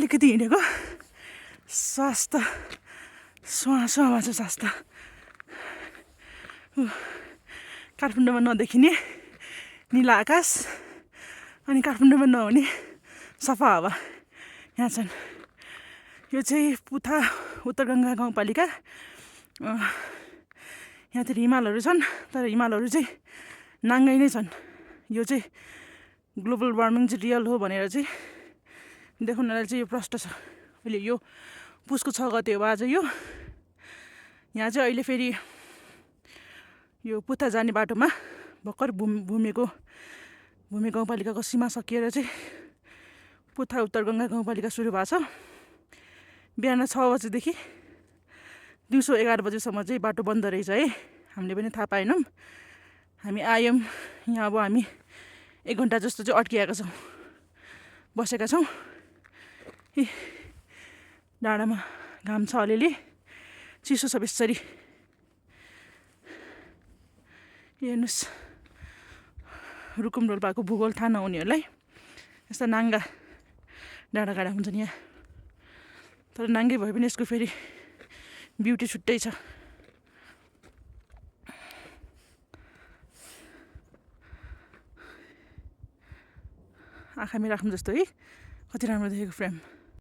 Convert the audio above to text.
अलिकति हिँडेको श्वास त स्वामा छ श्वास त। काठमाडौँमा नदेखिने निला आकाश अनि काठमाडौँमा नहुने सफा हावा यहाँ छन्। यो चाहिँ पुथा उत्तर गङ्गा गाउँपालिका। यहाँतिर हिमालहरू छन् तर हिमालहरू चाहिँ नाङ्गै नै छन्। यो चाहिँ ग्लोबल वार्मिङ चाहिँ रियल हो भनेर चाहिँ देखाउनलाई चाहिँ यो प्रष्ट छ। अहिले यो पुसको 6 गते हो आज। यो यहाँ चाहिँ अहिले फेरि यो पुथा जाने बाटोमा भर्खर भूमि गाउँपालिकाको सीमा सकिएर चाहिँ पुथा उत्तर गङ्गा गाउँपालिका सुरु भएको छ। बिहान 6 बजेदेखि दिउँसो 11 बजेसम्म चाहिँ बाटो बन्द रहेछ है। हामीले पनि थाहा पाएनौँ। हामी आयौँ यहाँ। अब हामी 1 घन्टा जस्तो चाहिँ अड्किएका छौँ, बसेका छौँ। डाँडामा घाम छ अलिअलि, चिसो छ बेसरी। हेर्नुहोस् रुकुम रोल्पाको भूगोल थाहा नहुनेहरूलाई यस्ता नाङ्गा डाँडाकाँडा हुन्छन् यहाँ। तर नाङ्गै भए पनि यसको फेरि ब्युटी छुट्टै छ। आँखामै राख्नु जस्तो है, कति राम्रो देखेको फ्रेम।